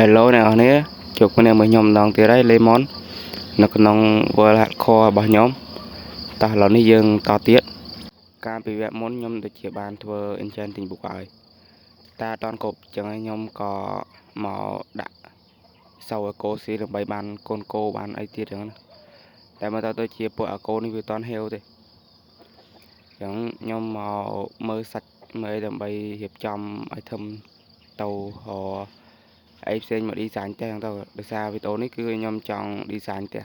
Hello អ្នកនរគ្នាជួបគ្នាមួយខ្ញុំម្ដងទៀតហើយ Lemon នៅក្នុង World Hardcore របស់ខ្ញុំតោះឥឡូវនេះយើងតទៀតកាលពីវគ្គមុនខ្ញុំដូចជាបានធ្វើ Enchanting Book ហើយតែអត់តាន់គ្រប់ចឹងហើយខ្ញុំក៏មកដាក់សៅឲ្យគោស៊ីដើម្បីបានកូនគោបានអីទៀតចឹងណាតែមកទៅដូចជាពួកអាគោនេះវាអត់តាន់ហេវទេចឹងខ្ញុំមកមើលសាច់មើលអីដើម្បីរៀបចំ item ទៅរក អីផ្សេងមក design ផ្ទះហ្នឹងទៅដោយសារវីដេអូនេះគឺខ្ញុំចង់ design ផ្ទះ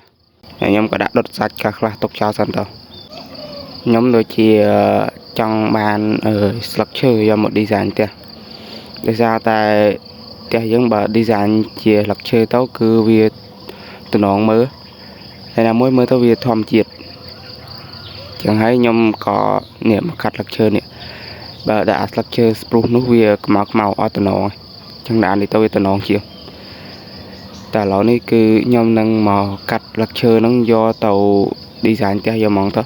ហើយខ្ញុំក៏ដាក់ដុតសាច់ខ្លះខ្លះទុកចោលសិនទៅខ្ញុំដូចជាចង់បានស្លឹកឈើយកមក design ផ្ទះដោយសារតែផ្ទះយើងបើ design ជាស្លឹកឈើទៅគឺវាតំណងមើលហើយណាមួយមើលទៅវាធម្មជាតិចឹងហើយខ្ញុំក៏នេះមកកាត់ស្លឹកឈើនេះបើដាក់អាស្លឹកឈើ spruce នោះវាខ្មៅខ្មៅអត់តំណងចឹងដាក់នេះទៅវាតំណងជាងតែឥឡូវនេះគឺខ្ញុំនឹងមកកាត់ស្លឹកឈើហ្នឹងយកទៅ design ផ្ទះយកហ្មងទៅ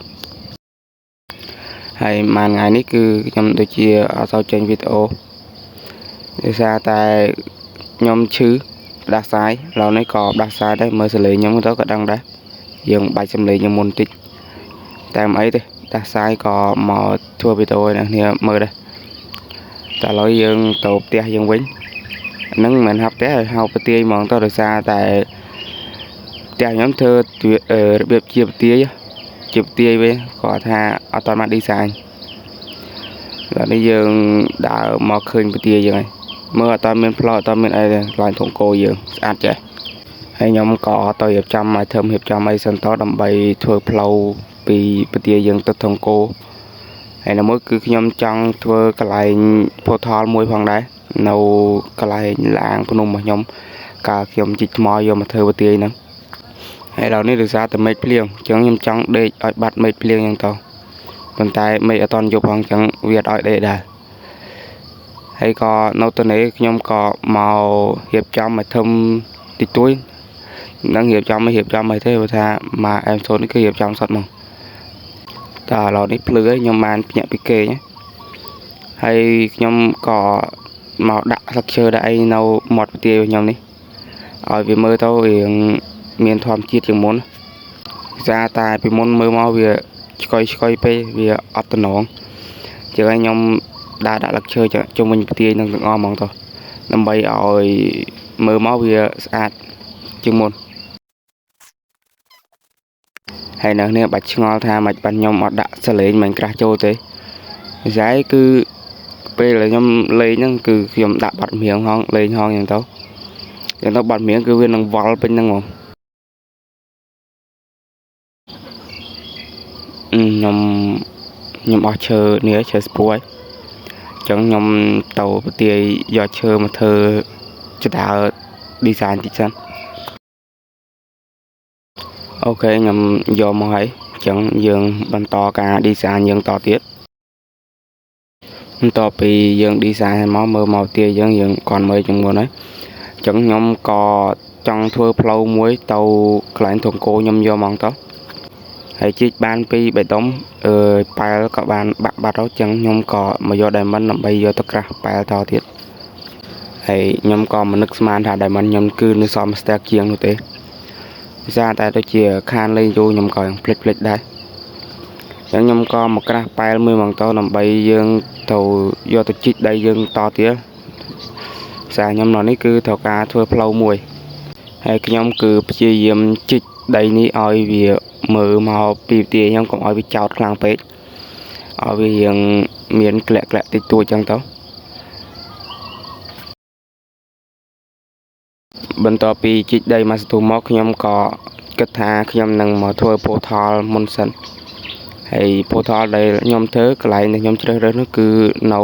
ហើយមួយថ្ងៃនេះគឺខ្ញុំដូចជាអត់សូវចេញវីដេអូដោយសារតែខ្ញុំឈឺផ្ដាសាយឥឡូវនេះក៏ផ្ដាសាយដែរមើលសលេងខ្ញុំទៅក៏ដឹងដែរយើងបាច់សំលេងខ្ញុំមុនតិចតែមិនអីទេផ្ដាសាយក៏មកធ្វើវីដេអូឲ្យអ្នកគ្នាមើលដែរតែឥឡូវយើងទៅផ្ទះយើងវិញហ្នឹងមិនមែនហៅផ្ទះហៅប្រទាយហ្មងទៅដោយសារតែផ្ទះខ្ញុំធ្វើរបៀបជាប្រទាយជាប្រទាយវិញគាត់ថាអត់តបាន design ឥឡូវនេះយើងដើរមកឃើញប្រទាយយើងហើយមើលអត់តមានផ្លូវអត់តមានអីទេកន្លែងធំគោយើងស្អាតចេះហើយខ្ញុំក៏ទៅរៀបចំ item រៀបចំអីសិនតដើម្បីធ្វើផ្លូវពីប្រទាយយើងទៅធំគោហើយនៅមួយគឺខ្ញុំចង់ធ្វើកន្លែង portal មួយផងដែរនៅកន្លែងឡាងភ្នំរបស់ខ្ញុំកាលខ្ញុំជីកថ្មយកមកធ្វើប្រទាយហ្នឹងហើយដល់នេះដោយសារតែមេឃភ្លៀងអញ្ចឹងខ្ញុំចង់ដេកឲ្យបាត់មេឃភ្លៀងអញ្ចឹងទៅប៉ុន្តែមេឃអត់តន់យប់ផងអញ្ចឹងវាអត់ឲ្យដេកដែរហើយក៏នៅទៅនេះខ្ញុំក៏មករៀបចំឲ្យធំតិចតួចនឹងរៀបចំមិនរៀបចំអីទេព្រោះថាមកអែមសូននេះគឺរៀបចំសុទ្ធហ្មងតែឥឡូវនេះភ្លឺហើយខ្ញុំបានភ្ញាក់ពីគេងហើយខ្ញុំក៏មកដាក់ស្លឹកឈើដាក់អីនៅមាត់ពទាខ្ញុំនេះឲ្យវាមើលទៅរៀងមានធម្មជាតិជាងមុនសារតែពីមុនមើលមកវាឆ្កុយឆ្កុយពេកវាអត់តំណងជាងឲ្យខ្ញុំដើរដាក់ស្លឹកឈើជុំវិញពទានឹងទាំងអស់ហ្មងទៅដើម្បីឲ្យមើលមកវាស្អាតជាងមុនហើយនៅនេះបាច់ឆ្ងល់ថាមិនបានខ្ញុំអត់ដាក់សលេងមិនក្រាស់ចូលទេស្អីគឺពេលដែលខ្ញុំលេងហ្នឹងគឺខ្ញុំដាក់បាត់មៀងហងលេងហងអញ្ចឹងទៅបាត់មៀងគឺវានឹងវល់ពេញហ្នឹងហ្មងខ្ញុំខ្ញុំអស់ឈើនេះឈើស្ពួយអញ្ចឹងខ្ញុំទៅប្រទាយយកឈើមកធ្វើចដើ design តិចសិនអូខេខ្ញុំយកមកហើយអញ្ចឹងយើងបន្តការ design យើងតទៀតបន្ទាប់ពីយើង design មកមើលមកទាយើងយើងគាត់មើលជាងមុនហើយអញ្ចឹងខ្ញុំក៏ចង់ធ្វើផ្លូវមួយទៅកន្លែងធំគោខ្ញុំយកមកទៅហើយជីកបានពីបេតុងអឺប៉ែលក៏បានបាក់បាត់ទៅអញ្ចឹងខ្ញុំក៏មកយក diamond ដើម្បីយកទៅក្រាស់ប៉ែលតទៀតហើយខ្ញុំក៏មិននឹកស្មានថា diamond ខ្ញុំគឺនៅសម stack ជាងនោះទេពិសារតែដូចជាខានលេងយូរខ្ញុំក៏ភ្លេចភ្លេចដែរអញ្ចឹងខ្ញុំក៏មកក្រាស់ប៉ែលមួយហ្មងទៅដើម្បីយើងទៅយកទៅជីកដីយើងតទៀតសារខ្ញុំនៅនេះគឺត្រូវការធ្វើផ្លូវមួយហើយខ្ញុំគឺព្យាយាមជីកដីនេះឲ្យវាមើលមកពីទាខ្ញុំកុំឲ្យវាចោតខ្លាំងពេកឲ្យវារៀងមានក្លាក់ក្លាក់តិចតួចចឹងទៅបន្ទាប់ពីជីកដីមកស្ទូមកខ្ញុំក៏គិតថាខ្ញុំនឹងមកធ្វើ portal មុនសិនហើយ portal ដែលខ្ញុំធ្វើកន្លែងដែលខ្ញុំជ្រើសរើសនោះគឺនៅ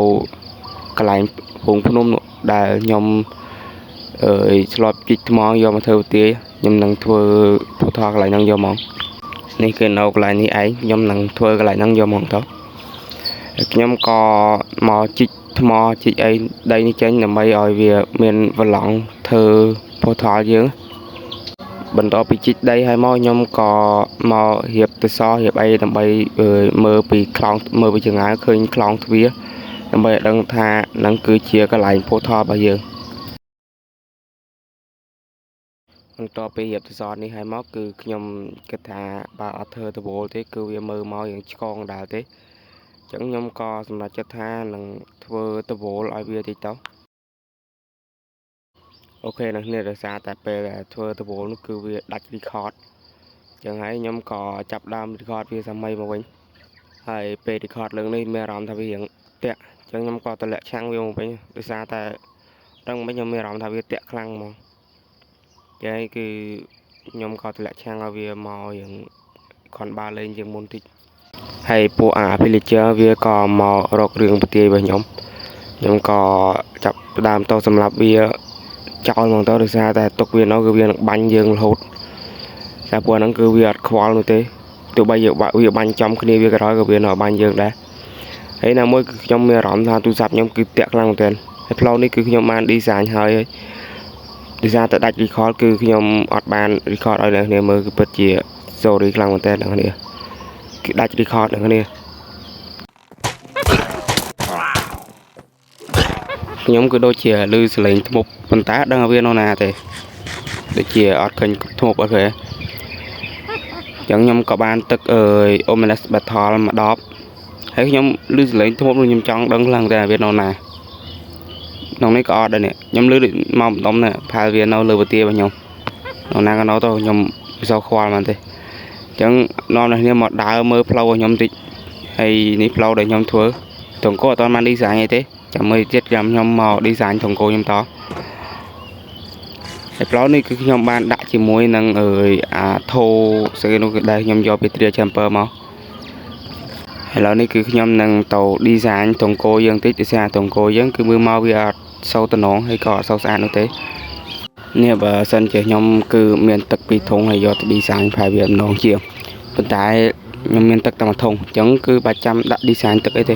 កន្លែងភូមិភ្នំនោះដែលខ្ញុំអឺឆ្លប់ជីកថ្មយកមកធ្វើទាខ្ញុំនឹងធ្វើ portal កន្លែងហ្នឹងយកមកនេះគឺនៅកន្លែងនេះឯងខ្ញុំនឹងធ្វើកន្លែងហ្នឹងយកមកទៅខ្ញុំក៏មកជីកថ្មជីកអីដីនេះចេញដើម្បីឲ្យវាមានវឡង់ធ្វើ portal យើងបន្ទាប់ពីជីកដីហើយមកខ្ញុំក៏មករៀបទៅសរៀបអីដើម្បីមើលពីខ្លោងមើលពីចង្ងាយឃើញខ្លោងទ្វារដើម្បីឲ្យដឹងថានឹងគឺជាកន្លែង portal របស់យើង បន្ទាប់ពីរៀបសសរនេះហើយមកគឺខ្ញុំគិតថាបើអត់ធ្វើដបូលទេគឺវាមើលមកយ៉ាងឆ្កងដែរទេអញ្ចឹងខ្ញុំក៏សម្រេចចិត្តថានឹងធ្វើដបូលឲ្យវាតិចទៅOK អ្នកនេះដោយសារតែពេលដែលធ្វើដបូលនោះគឺវាដាច់ record អញ្ចឹងហើយខ្ញុំក៏ចាប់ដើម record វាសាមីមកវិញហើយពេល record លើកនេះមានអារម្មណ៍ថាវារៀងតាក់អញ្ចឹងខ្ញុំក៏តម្លាក់ឆាំងវាមកវិញដោយសារតែដឹងមិនខ្ញុំមានអារម្មណ៍ថាវាតាក់ខ្លាំងហ្មងចឹងគឺខ្ញុំក៏តម្លាក់ឆាំងឲ្យវាមករៀងខនបាលេងជាងមុនតិចហើយពួកអា villager វាក៏មករករឿងប្រទាយរបស់ខ្ញុំខ្ញុំក៏ចាប់ដើមទៅសម្រាប់វាចោលហ្មងទៅដោយសារតែទុកវានៅគឺវានឹងបាញ់យើងរហូតតែពួកហ្នឹងគឺវាអត់ខ្វល់នោះទេទោះបីវាបាញ់ចំគ្នាវាក៏ដោយក៏វានៅបាញ់យើងដែរហើយណាមួយគឺខ្ញុំមានអារម្មណ៍ថាទូរស័ព្ទខ្ញុំគឺតាក់ខ្លាំងមែនទែនហើយផ្លូវនេះគឺខ្ញុំបាន design ហើយដោយសារតែដាច់ record គឺខ្ញុំអត់បាន record ឲ្យអ្នកគ្នាមើលគឺពិតជា sorry ខ្លាំងមែនទែនអ្នកគ្នាគឺដាច់ record អ្នកគ្នាខ្ញុំគឺដូចជាឮសលេងធ្មប់ប៉ុន្តែដឹងថាវានៅណាទេដូចជាអត់ឃើញធ្មប់អត់ឃើញអញ្ចឹងខ្ញុំក៏បានទឹកអើយ Ominous Battle មកដបហើយខ្ញុំឮសលេងធ្មប់នោះខ្ញុំចង់ដឹងខ្លាំងតែវានៅណាក្នុងនេះក៏អត់ដែរនេះខ្ញុំឮមកម្ដុំនេះផាលវានៅលើពទារបស់ខ្ញុំនៅណាក៏នៅទៅខ្ញុំមិនសូវខ្វល់ហ្មងទេអញ្ចឹងនាំអ្នកគ្នាមកដើរមើលផ្លូវរបស់ខ្ញុំតិចហើយនេះផ្លូវដែលខ្ញុំធ្វើទង្គោអត់បាន design អីទេចាំមើលទៀតខ្ញុំមក design ទង្គោខ្ញុំតហើយផ្លូវនេះគឺខ្ញុំបានដាក់ជាមួយនឹងអើយអាថូស្អីនោះគឺដែលខ្ញុំយកពី Trial Chamber មកឥឡូវនេះគឺខ្ញុំនឹងទៅ design ទង្គោយើងតិចដោយសារទង្គោយើងគឺមើលមកវាអត់សូវតំណងហើយក៏អត់សូវស្អាតនោះទេនេះបើសិនជាខ្ញុំគឺមានទឹកពីរធុងហើយយកទៅ design ប្រហែលវាម្ដងជាងប៉ុន្តែខ្ញុំមានទឹកតែមួយធុងអញ្ចឹងគឺបាច់ចាំដាក់ design ទឹកអីទេ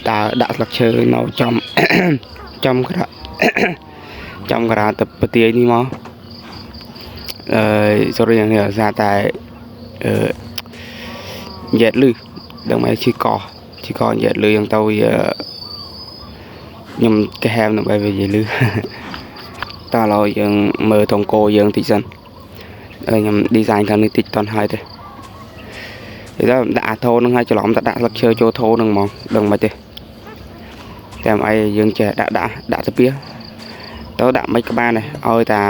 តើដាក់ស្លឹកឈើនៅចំចំក្រាចំក្រាទៅពទាយនេះមកអឺ sorry យ៉ាងនេះដោយសារតែអឺនិយាយលឺដឹងមកឈឺកឈឺកនិយាយលឺយ៉ាងទៅវាខ្ញុំកែមដើម្បីវានិយាយលឺតើឥឡូវយើងមើលថងគោយើងតិចសិនខ្ញុំ design ខាងនេះតិចតន់ហើយទេតែដាក់អាថោនឹងឲ្យច្រឡំតែដាក់ស្លឹកឈើចូលថោនឹងហ្មងដឹងមិនទេតែអីយើងចេះដាក់ដាក់ដាក់ទៅពីទៅដាក់មិនក៏បានដែរឲ្យតា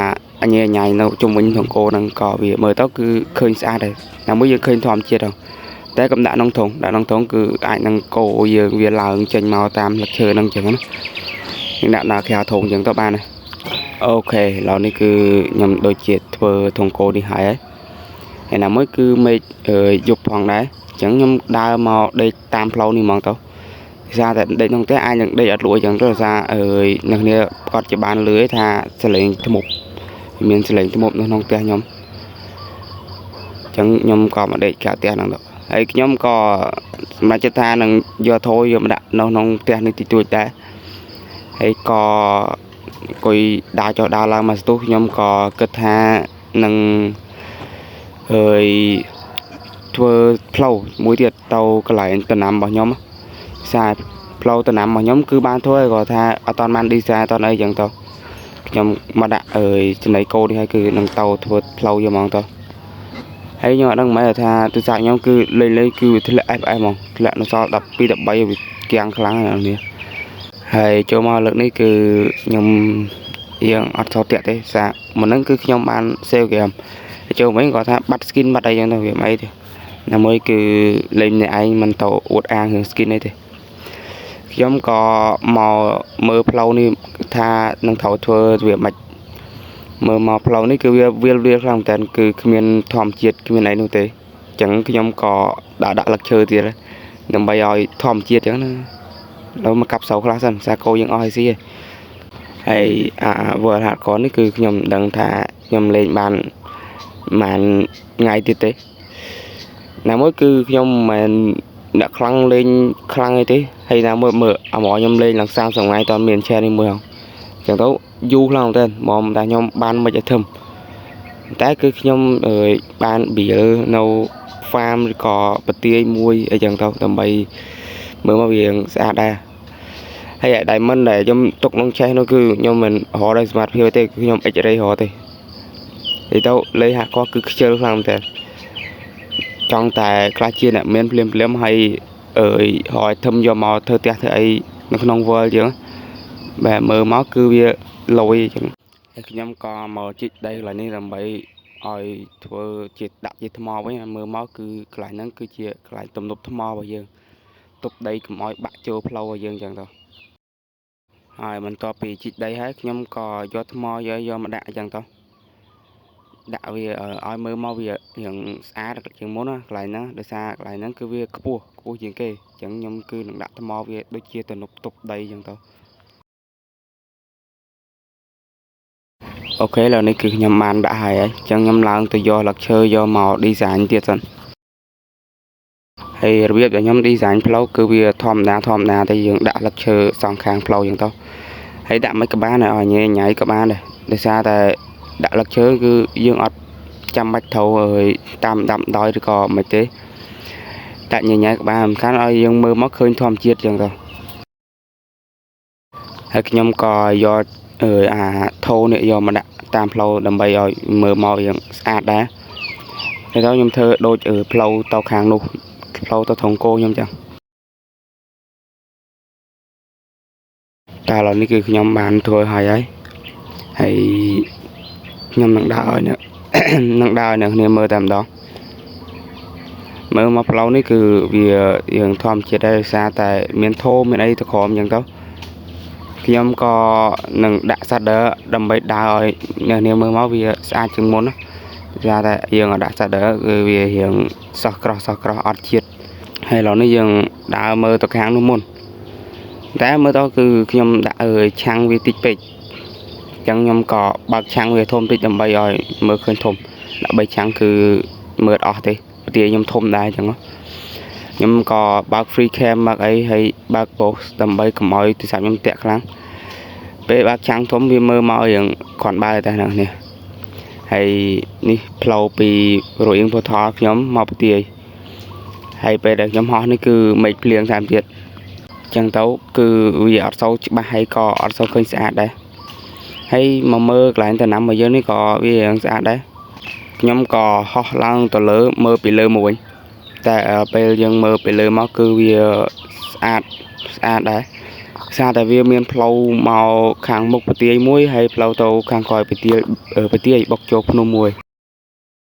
អញញ៉ៃនៅជុំវិញថងគោនឹងក៏វាមើលទៅគឺឃើញស្អាតដែរណាមួយយើងឃើញធម្មជាតិហ្នឹងតែកំដាក់ក្នុងធុងដាក់ក្នុងធុងគឺអាចនឹងគោយើងវាឡើងចេញមកតាមស្លឹកឈើហ្នឹងចឹងណាយើងដាក់ដល់ក្រៅធុងចឹងទៅបានដែរ OK ឥឡូវនេះគឺខ្ញុំដូចជាធ្វើធុងគោនេះហើយហើយណាមួយគឺមេឃយប់ផងដែរអញ្ចឹងខ្ញុំដើរមកដេកតាមផ្លូវនេះហ្មងទៅដោយសារតែដេកក្នុងផ្ទះអាចនឹងដេកអត់លក់អញ្ចឹងទៅដោយសារអើយអ្នកគ្នាគាត់ជាបានលឺថាសលេងធ្មប់មានសលេងធ្មប់នៅក្នុងផ្ទះខ្ញុំអញ្ចឹងខ្ញុំក៏មកដេកក្រៅផ្ទះហ្នឹងទៅហើយខ្ញុំក៏សម្រាប់ចិត្តថានឹងយកថោយកមកដាក់នៅក្នុងផ្ទះនេះតិចតួចដែរហើយក៏អង្គុយដើរចុះដើរឡើងមកស្ទុះខ្ញុំក៏គិតថានឹងអើយធ្វើផ្លូវមួយទៀតទៅកន្លែងតំណាំរបស់ខ្ញុំខ្សែផ្លូវតំណាំរបស់ខ្ញុំគឺបានធ្វើហើយគាត់ថាអត់តាន់បាន design អត់តាន់អីចឹងទៅខ្ញុំមកដាក់អើយចំណីគោនេះហើយគឺនឹងទៅធ្វើផ្លូវយកហ្មងទៅហើយខ្ញុំអត់ដឹងមិនថាទូរស័ព្ទខ្ញុំគឺលេងលេងគឺវាធ្លាក់ FPS ហ្មងធ្លាក់នៅសល់12 13វាគៀងខ្លាំងណាស់នេះហើយចូលមកលើកនេះគឺខ្ញុំយើងអត់សូវតាក់ទេសាមុនហ្នឹងគឺខ្ញុំបាន save game ចូលវិញគាត់ថាបាត់ skin បាត់អីចឹងទៅវាមិនអីទេណាមួយគឺលេងអ្នកឯងមិនទៅអួតអាងរឿង skin អីទេខ្ញុំក៏មកមើលផ្លូវនេះថានឹងត្រូវធ្វើវាមិនមើលមកផ្លូវនេះគឺវាវាលវាលខ្លាំងមែនតើគឺគ្មានធម្មជាតិគ្មានអីនោះទេអញ្ចឹងខ្ញុំក៏ដាក់ដាក់លឹកឈើទៀតដើម្បីឲ្យធម្មជាតិអញ្ចឹងណាឥឡូវមកកាប់ស្រូវខ្លះសិនសាគោយើងអស់ហើយស៊ីហើយអា World Hardcore នេះគឺខ្ញុំដឹងថាខ្ញុំលេងបានប្រហែលថ្ងៃទៀតទេណាមួយគឺខ្ញុំមិនអ្នកខ្លាំងលេងខ្លាំងអីទេហើយណាមួយមើលអាមកខ្ញុំលេងឡើង30ថ្ងៃតើមាន share នេះមួយហងអញ្ចឹងទៅយូរខ្លាំងមែនទែនមកតែខ្ញុំបានមិនឲ្យធំតែគឺខ្ញុំបាន build នៅ farm ឬក៏ប្រទាយមួយអីចឹងទៅដើម្បីមើលមកវាស្អាតដែរហើយ diamond ដែលខ្ញុំទុកក្នុងឆេះនោះគឺខ្ញុំមិនរកដោយសមត្ថភាពទេគឺខ្ញុំ X-ray រកទេ និយាយទៅលេង hardcore គឺខ្ជិលខ្លាំងមែនតើចង់តែខ្លះជាអ្នកមានភ្លាមភ្លាមហើយអើយរក item យកមកធ្វើផ្ទះធ្វើអីនៅក្នុង world យើងបែបមើលមកគឺវាលយអញ្ចឹងហើយខ្ញុំក៏មកជីកដីកន្លែងនេះដើម្បីឲ្យធ្វើជាដាក់ជាថ្មវិញមើលមកគឺកន្លែងហ្នឹងគឺជាកន្លែងទំនប់ថ្មរបស់យើងទប់ដីកុំឲ្យបាក់ចូលផ្លូវរបស់យើងអញ្ចឹងទៅហើយបន្ទាប់ពីជីកដីហើយខ្ញុំក៏យកថ្មយកមកដាក់អញ្ចឹងទៅដាក់វាឲ្យមើលមកវារៀងស្អាតជាងមុនណាកន្លែងហ្នឹងដោយសារកន្លែងហ្នឹងគឺវាខ្ពស់ខ្ពស់ជាងគេអញ្ចឹងខ្ញុំគឺនឹងដាក់ថ្មវាដូចជាទំនប់ទប់ដីអញ្ចឹងទៅOK ឥឡូវនេះគឺខ្ញុំបានដាក់ហើយអញ្ចឹងខ្ញុំឡើងទៅយកស្លឹកឈើយកមក design ទៀតសិនហើយរបៀបដែលខ្ញុំ design ផ្លូវគឺវាធម្មតាធម្មតាតែយើងដាក់ស្លឹកឈើសងខាងផ្លូវអញ្ចឹងទៅហើយដាក់មិនក៏បានដែរឲ្យញ៉ៃញ៉ៃក៏បានដែរដោយសារតែដាក់ស្លឹកឈើគឺយើងអត់ចាំបាច់ត្រូវតាមដាំដោយឬក៏មិនទេដាក់ញ៉ៃញ៉ៃក៏បានសំខាន់ឲ្យយើងមើលមកឃើញធម្មជាតិអញ្ចឹងទៅហើយខ្ញុំក៏យកអាថូនេះយកមកដាក់តាមផ្លូវដើម្បីឲ្យមើលមកយ៉ាងស្អាតដែរហើយទៅខ្ញុំធ្វើដូចផ្លូវទៅខាងនោះផ្លូវទៅថងគោខ្ញុំចឹងតែឥឡូវនេះគឺខ្ញុំបានធ្វើហើយហើយហើយខ្ញុំនឹងដាក់ឲ្យអ្នកនឹងដើរអ្នកគ្នាមើលតែម្ដងមើលមកផ្លូវនេះគឺវាយើងធម្មជាតិដែរដោយសារតែមានធោមានអីទៅក្រោមអញ្ចឹងទៅខ្ញុំក៏នឹងដាក់ shader ដើម្បីដើរឲ្យអ្នកនាងមើលមកវាស្អាតជាងមុនណាថាតែយើងអត់ដាក់ shader គឺវារៀងសោះក្រោះសោះក្រោះអត់ជាតិហើយឥឡូវនេះយើងដើរមើលទៅខាងនោះមុនតែមើលទៅគឺខ្ញុំដាក់ឆាំងវាតិចពេកអញ្ចឹងខ្ញុំក៏បើកឆាំងវាធំតិចដើម្បីឲ្យមើលឃើញធំដាក់3ឆាំងគឺមើលអស់ទេពទាខ្ញុំធំដែរអញ្ចឹងខ្ញុំក៏បើក free cam បើកអីហើយបើក post ដើម្បីកុំឲ្យទូរស័ព្ទខ្ញុំតាក់ខ្លាំងពេលបើកឆាំងធំវាមើលមករៀងគ្រាន់បើតែហ្នឹងនេះហើយនេះផ្លូវពីរអៀង portal ខ្ញុំមកពទាយហើយពេលដែលខ្ញុំហោះនេះគឺមេឃភ្លៀងថែមទៀតអញ្ចឹងទៅគឺវាអត់សូវច្បាស់ហើយក៏អត់សូវឃើញស្អាតដែរហើយមកមើលកន្លែងតំណាំរបស់យើងនេះក៏វារៀងស្អាតដែរខ្ញុំក៏ហោះឡើងទៅលើមើលពីលើមកវិញតែពេលយើងមើលពីលើមកគឺវាស្អាតស្អាតដែរសារតែវាមានផ្លូវមកខាងមុខពទាយមួយហើយផ្លូវទៅខាងក្រោយពទាយបុកចូលភ្នំមួយ